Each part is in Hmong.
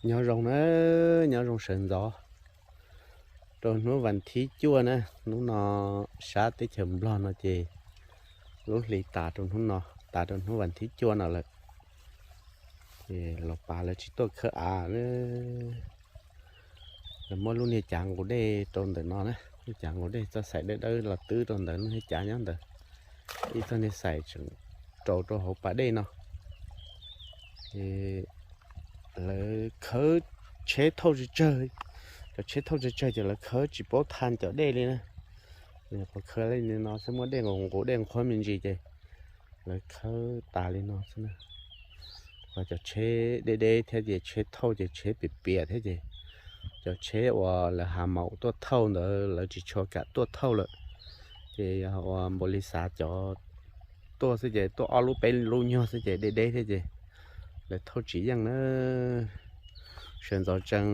Nyob zoo na, nyob zoo sawv ntxov rau hnub vas thib cuaj na. Hnub no sab teb chaws Nplog no ces lub hli tas rau hnub no, tas rau hnub vas thib cuaj no lawm. Ces los pav lawv tsis tuaj khawb av na. Lawv muab lub niag cav nqus dej rau ntawm no na, lub cav nqus dej txoj xaim dawb dawb los twb rau ntawd, lub niag cav nyob ntawd, ib txoj niag xaim tseem rau rau hauv pas dej no. Ces lawv khawb tsheb thauj tsawg tsawg, cov tsheb thauj tsawg tsawg ces lawv khawb tsis paub tha cov dej li na. Qhov khawb li no xwb muab dej nqus nqus dej nqhuab me ntsis ces lawv khawb tas li no xwb na. Cov tsheb deb deb thiab ces tsheb thauj ces tsheb piam piam thiab ces cov tsheb uas lawv has maum tuaj thauj ntawd lawv tsis tshua kam tuaj thauj lawm. Ces yog uas npaum li xav cov tuaj xwb ces tuaj ob lub peb lub nyuag xwb ces deb deb thiab ces lawv thauj tsis yeej na. Sawv ntxov tsees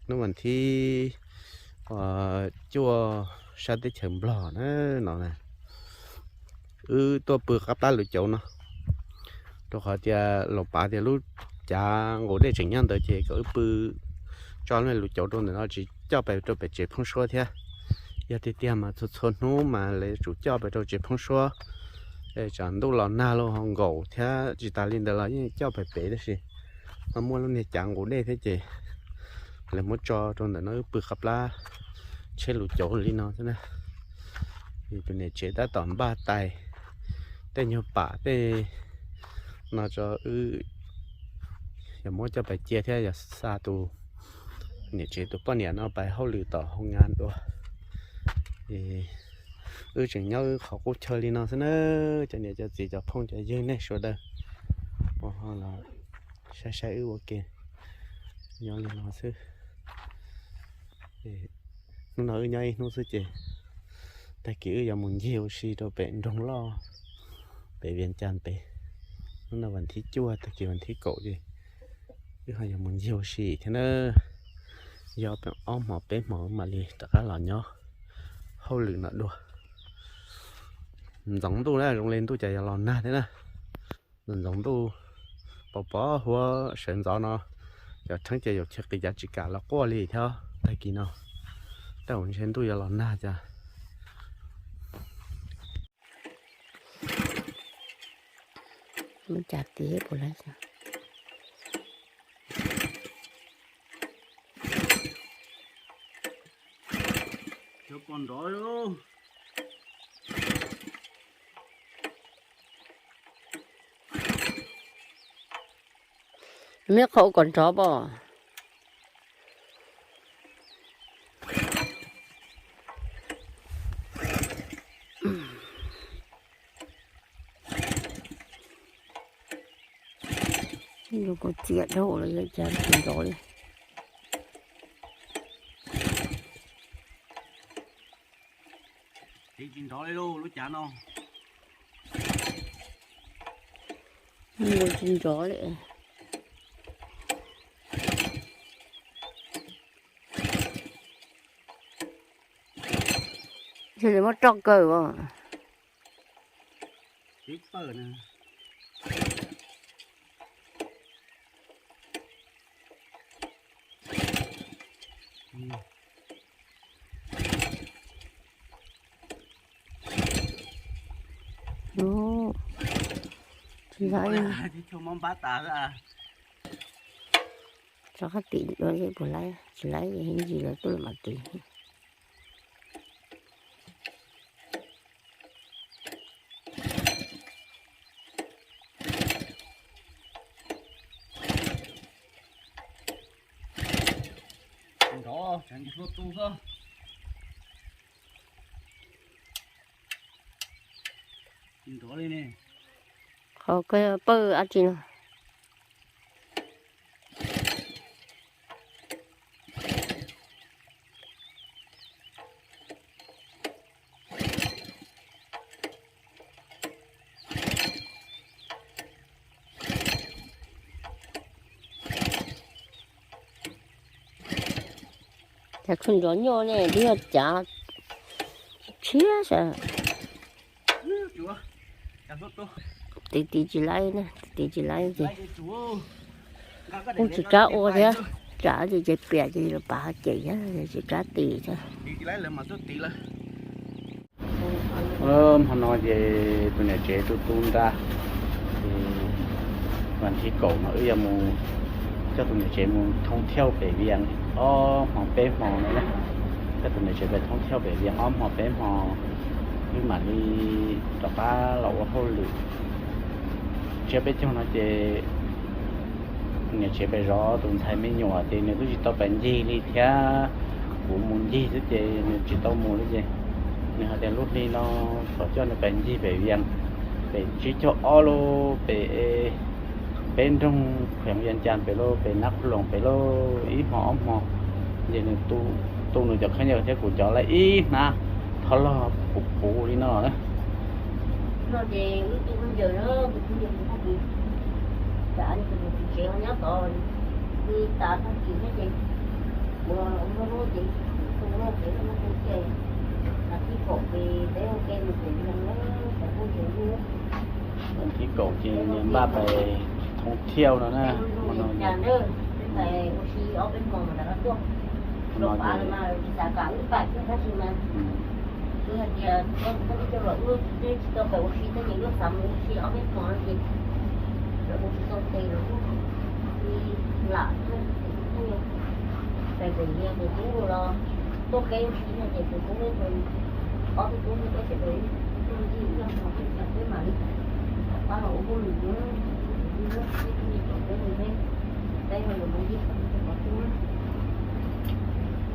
hnub vas thib cuaj sab teb chaws Nplog na no na. Wb tuaj pw qab plab lus cauv no, rau qhov tias los pav tias lub cav nqus dej tseem nyob ntawd ces kom wb pw tso lub cauv rau ntawm no tsis coj pais rau pem tsev phoob suab thiab. Yog tiag tiag mas txhua txhua hnub mas lawv tsum coj pais rau tsev phoob suab, tsam ntuj los nag los ho nkaum thiab. Tsis tas li ntawd los yeej coj pais pem tab sis ho muaj lub niag cav nqus dej thiab ces lawv muab tso rau ntawm no wb pw qab plab tsheb lus cauv li no xwb na. Tus niam tsev tab tom npaj tais tej nyuag pam tej no tso, wb yog muab coj pais cia thiab yog xa tus niam tsev tus poj niam no pais hauj lwm tom hoo ngan dua. Wb tseem nyob wb qhov qub chaw li no xwb na. Cov niam cov txiv cov phooj cov ywg nej sawv daws, los saib saib wb ua ke, nyob li no xwb. Hnub no wb nyob ib hnub xwb ces tag kis wb yuav mus ncig ua si rau pem nroog loj, pem Vias Cas pem. Hnub no vas thib cuaj tag kis vas thib kaum ces wb ho yuav mus ncig ua si thiab na. Yog pem ob hmos peb hmos mam li rov qab los nyob hauj lwm no dua. Ntxoov ntuj na, zoo li ntuj cas yuav los nag thiab na. Ntxoov ntuj pos pos huab sawv ntxov no, cov rheeb ces yuav chaw qis cav tsis kam los quaj li thiab tag kis no. Tej zaum ntshe ntuj yuav los nag cas. Mus cas tiv puas laib. Neb qhov ua kom nrov pom. Yuav kuv txiav dhau lawm cas tsis nrov li. Tsis nrov li lub cav no. Tsis nrov li. Ntshe muab roj kaw os. Tsis laib. Rov qab tim dua puas laib, tsis laib ntsis lawv tuaj mam tim. Nrov, tseem hlua tu xwb. Nrov li ne. Qhov kawg pawg dab tsi no. Cas kheej nrov nyuaj ne, twb yog cav tshiab sas. Tiv tiv tsis laib na, tiv tsis laib ces kuj tsis kam ua thiab. Tsam ces tsev piam ces lawv pav ho cem thiab, tsis kab tis thiab. Hmo no ces tus niam tsev tu tu nra, ces vas thib kaum no wb yuav mus coj tus niam tsev mus thoob thiauj pem Vias ob hmo peb hmo no na. Coj tus niam tsev pem thoob thiauj pem Vias ob hmo peb hmo, wb mam li rov qab los ua hauj lwm. Tsiab peb caug no ces niam tsev pem zov tus ntxhais me nyuam ces nws twb tsis tau pais ncig li thiab. Kuv mus ncig xwb ces nws tsis tau mus li ces nws hais tias lub hli no xav coj nws pais ncig pem Vias, pem tsib caug ob lauj, pem peb nroog Khuees Vias Cas pem lauj, pem Nab Qhoos Loos pem lauj, ib hmo ob hmo. Ces nws tu nws cov khaub ncaws thiab kuv cov lawm ib hnab thob log puv puv li no na. Thib kaum ces npaj pais thoob thiauj no na. Hmo no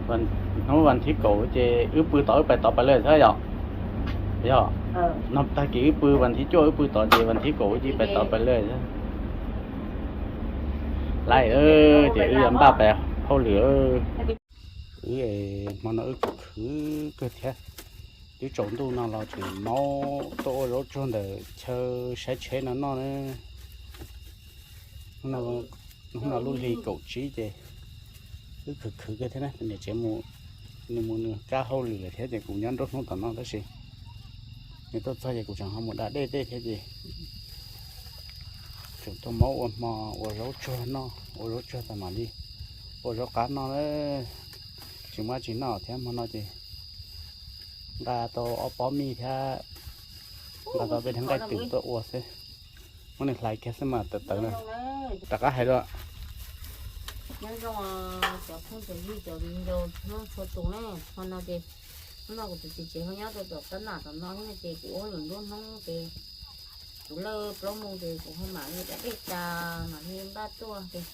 Hnub vas thib kaum ces wb pw tod wb pais tod pais lawm thiab yom? Yog, no tag kis wb pw vas thib cuaj wb pw tod ces vas thib kaum wb cia li pais tod pais lawm thiab. Lawm ces wb yuav npaj pais hauj lwm. Wb hmo no wb khwv khwv kawg thiab. Twb tsaus ntuj no los tseem maub tuaj ua zaub tsuag ntawm chaw saib tsheb no noj na. Hnub no lub hli kaum tsib ces wb khwv khwv kawg thiab na. Niam tsev mus, nws mus nws kab hauj lwm lawm thiab ces kuv nyob nruab hnub tom no tab sis nws tuaj txog ces kuv tseem ho mus da dej tej thiab ces tseem tuaj maub ua hmo ua zaub tsuag noj, ua zaub tsuag tas mam li ua zaub qab noj na. Tsis muaj tsis noj thiab hmo no ces nqa tau ob pob mij thiab nqa tau tej nqaij twm tuaj ua xwb. Muab nws hlais kiag xwb mas tawv tawv na. Rov qab hais dua. Nyob zoo cov phooj cov ywg cov viv ncaus txhua tus na, hmo no ces hnub no kuv tus txiv tsev ho nyob rau tom tab nam tom no thiab ces kuv ua lwm nruab hnub ces kuv lawj plaub moos ces kuv ho mam li da dej tas mam li npaj tuaj ces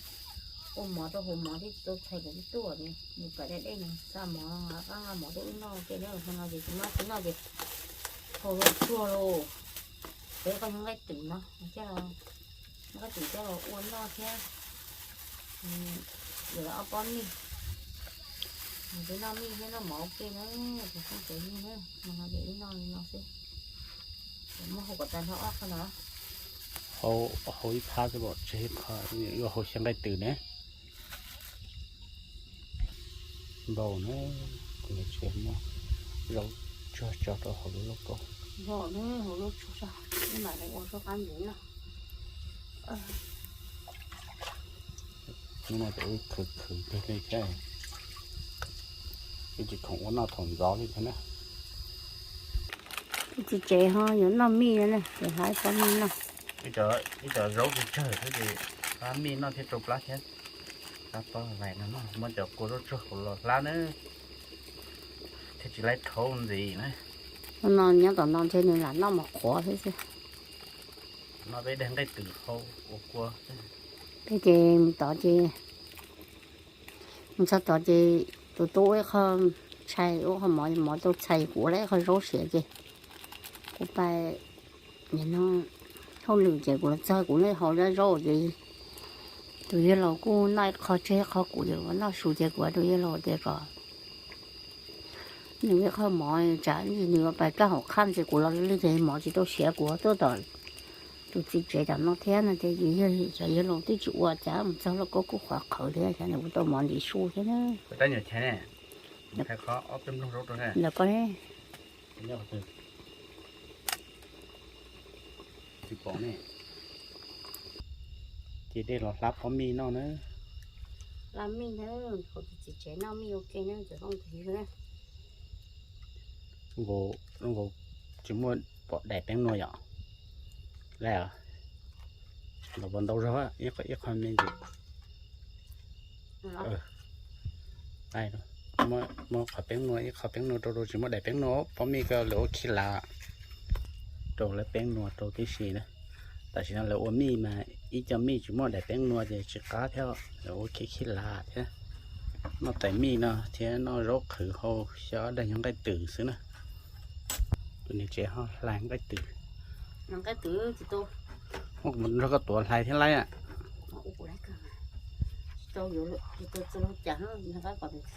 ua mov rau hauv mov thiab tsis tau txhais kuv twb tuaj ces nws pais da dej nws xa mov qab nqa mov tuaj wb noj ces nyob hmo no ces kuv noj tsis noj ces hau zaub tsuag lauj. Peb koj nqaij twm no coj los, nqaij twm coj los ua noj thiab. Lawv ob pob mij, twb noj mij thiab noj mov ua ke na, tus phooj tus ywg na, hmo no ces wb noj li no xwb. Muab hau kom tag nrho ob qho no. Hau ib phab xwb los tseg ib qho, yuav hau xyaw nqaij twm ne. Npau na, kuv niam tsev muab zaub tsuag tso rau hauv lub lauj kaub. Npau na, hauv zaub tsuag tso, ib mam li ua zaub qab ntxiv noj. Hnub no ces wb khwv khwv kawg li thiab, wb tsis khoom ua noj thaum ntxov li thiab na. Tus txiv tsev ho yuav noj mij na, ces hlab ib pob mij noj. Ib co zaub tsawg tsawg xwb ces hlab mij noj thiab rau plab thiab. Hlab pob vais no noj, muab cov kua zaub tsuag hauv los hlab na, thiaj tsis laib rhaub ntxiv na. Hnub no nyob tom no ntshe nws lam noj mov qhuav thiab xwb. No peb daig nqaij twm hau ua kua. Peb ces mus tod ces, mus txog tod ces tus tub ua ib qho tshais ua qho mov, mov tau txhais kuv ua ib qho zaub siav ces kuv pais, nim no hauj lwm ces kuv los txog kuv noj hau zab zaub ces tus yawg laus kuj noj ib qho tseg ib qho kuv ces kuv noj su ces kuv tus yawg laus tias kom nws ua ib qho mov tsam nws pais kaj hauv qhaj ces kuv los li ces mov tsis tau siav kuv tuaj tom tus txiv tsev tom no thiab no ces yawg, cov yawg laus twb tsis ua cas mus txog lauj kaub kuj qhuav qhawv thiab xyov nws ua tau mov ntim su thiab na. Ntawm koj tsis pom ne. Ces dej los hlab pob mij noj na. Laj mij na, hauv tus txiv tsev noj mij ua ke na, cov phooj ywg na. Nkaus tsis muaj pom daim peeb nua yom. Laj, los puas ntau zog, ib qho me ntsis. Muab qhov peeb nua, ib qho peeb nua rau rau tsis muaj daim peeb nua, pom mij ko lawv ua khib lav rau lawv peeb nua rau tib si na. Tam sim no lawv ua mij mas ib co mij tsis muaj daim peeb nua ces tsis qab thiab, lawv ua khib khib lav thiab. Noj tais mij no thiab noj zaub qhwv hau xyov daig nyuag nqaij twm xwb na. Tus niam tsev ho hlais nqaij twm. Nrog koj tuav hlais thiab laib.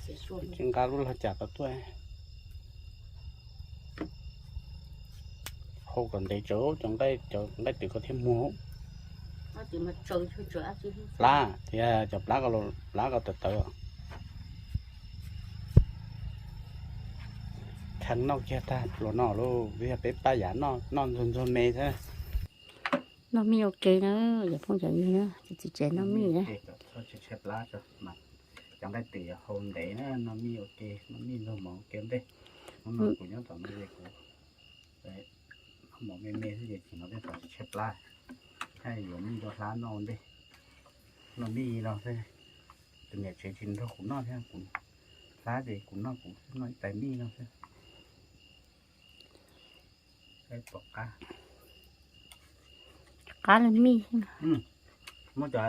Tsis nqa lub lag cas tau tuaj. Hau kom ntev tsawv cov nqaij, cov nqaij twm ko thiaj muag. Plab, tias cov plab ko, plab ko tawv tawv. Kheev noj kiag tag pluas no lauj, yog peb pab yav noj, noj ntxuag ntxuag me xwb. Noj mij ua ke na, yog phooj ywg na, tus txiv tsev noj mij na. Cov nqaij twm hau ntev na, noj mij ua ke, noj mij ntxuag mov ua ke ntej. Hnub no kuv nyob tom no kuv noj mov me me xwb ces tsis noj tej qhov tsis tshaib plab, thiaj yuav mij rau hlab noj ntej. Noj mij no xwb, tus niam tsev tsis nrog kuv noj thiab, kuv hlab ces kuv noj kuv xwb, noj ib tais mij no xwb. Pom qab, qab li mij. Muab cov,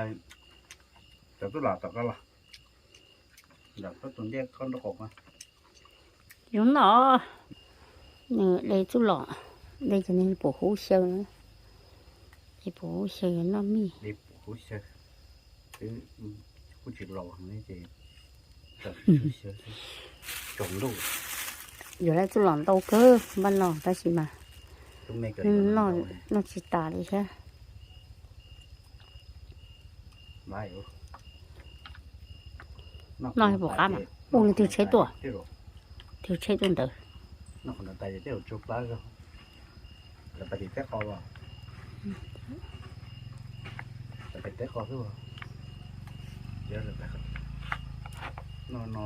cov tub los tom ko los, ntawm koj tus ntiaj koj nraub qaum. Yuav noj, nws de tub los, de cov niag pum hub xyaw, pum hub xyaw yuav noj mij. Kuj tsis laus heev ces, yuav lawv tub los ntau kawg npaj no tab sis mas noj tsis tas li thiab. Noj pom qab mas ua li twg tsheb tuaj, twg tsheb tuaj ntawd. No no,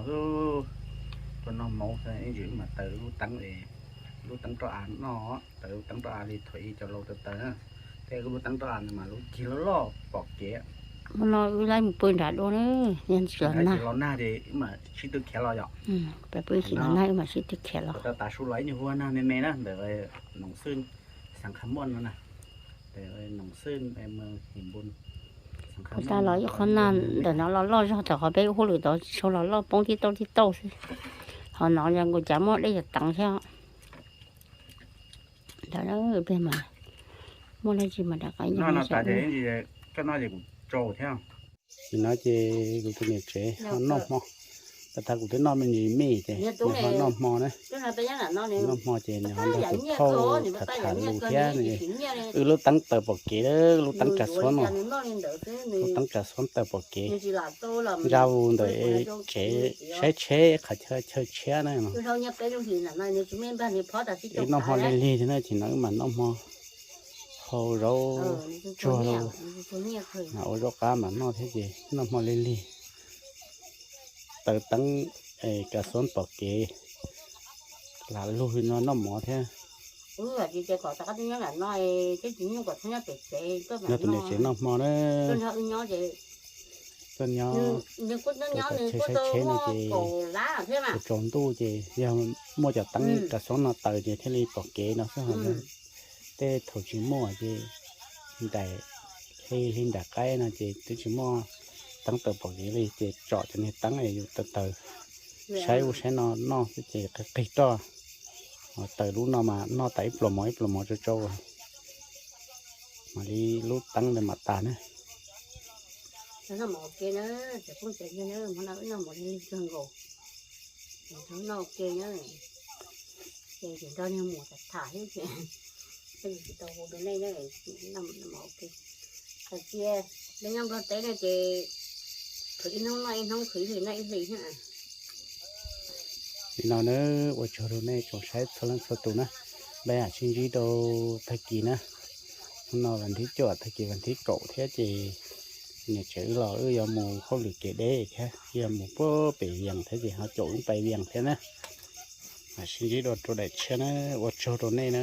tus no hmoov ib ntsis wb mam taws lub teeb, lub teeb roj av no, taws lub teeb roj av li thaum ub cov laus taws taws, tej lub teeb roj av no mas lub cig loj loj pom kev. Hmo no wb laib mus pw nram dua na, yog tsis los nag ces wb mam sib tw khiav los yom. Peb pw tsis los nag wb mam sib tw khiav los. Tau tav su los ib nyuag hu nag me me na ntawm Noom Xwj, xeev Qha Muaj no na. Noom Xwj, His Npun. Kuv tas los ib qho nag ntawm no los loj zog thaum qhov peb ua hauj lwm tod tsis tshua los loj, poob tib tauj tib tauj xwb. Ho no yog nkaus cas muaj dej yog teev thiab. Ntawd pliag mas muaj dab tsi mas rov qab noj no tas ces, koj noj ces kuv tsau thiab. Nim no ces kuv tus niam tsev ho noj hmo, tas kuv twb noj me ntsis mij ces nws ho noj hmo na. Noj hmo ces nws ho nrog kuv phauj tham tham lus thiab. Wb lub teeb taws pom kev, lub teeb tsav xuab no, lub teeb tsav xuab taws pom kev. Ntsa vus ntawm tsev saib tsheb qhov chaw chaw tshiab na. Wb noj hmo lig lig thiab na, ces no wb mam noj hmo hau zaub tsuag, ua zaub qab mam noj thiab ces noj hmo lig lig. Taws teeb, kav xuab pom kev, lam lug li no noj mov thiab. Nyob tus niam tsev noj hmo na. Tuaj nyob, tuaj saib tsheb no ces tsaus ntuj ces yog muaj cov teeb kav xuab no taws ces thiaj li pom kev no xwb. Ho tej thaum tsis muaj ces nraim, hli hli nram qaib no ces twb tsis muaj teeb taws pom kev li ces tsom cov niag teeb yus taws taws saib ub saib no noj xwb ces qig qig roj. Taws lub no mas noj tas ib pluas mov ib pluas mov tsau tsau, mam li lub teeb ntawd mam tas na. Li no na, ua tsaug rau nej tsoom saib txhua leej txhua tus na. Peb mam sib ntsib rau tag kis na. Hnub no vas thib cuaj, tag kis vas thib kaum thiab ces Niam tsev wb los wb yuav mus hauj lwm kev deb thiab, yuav mus puag pem Vias thiab ces ho caum wb pais Vias thiab na. Mas sib ntsib dua rau daim tshiab na, ua tsaug rau nej na.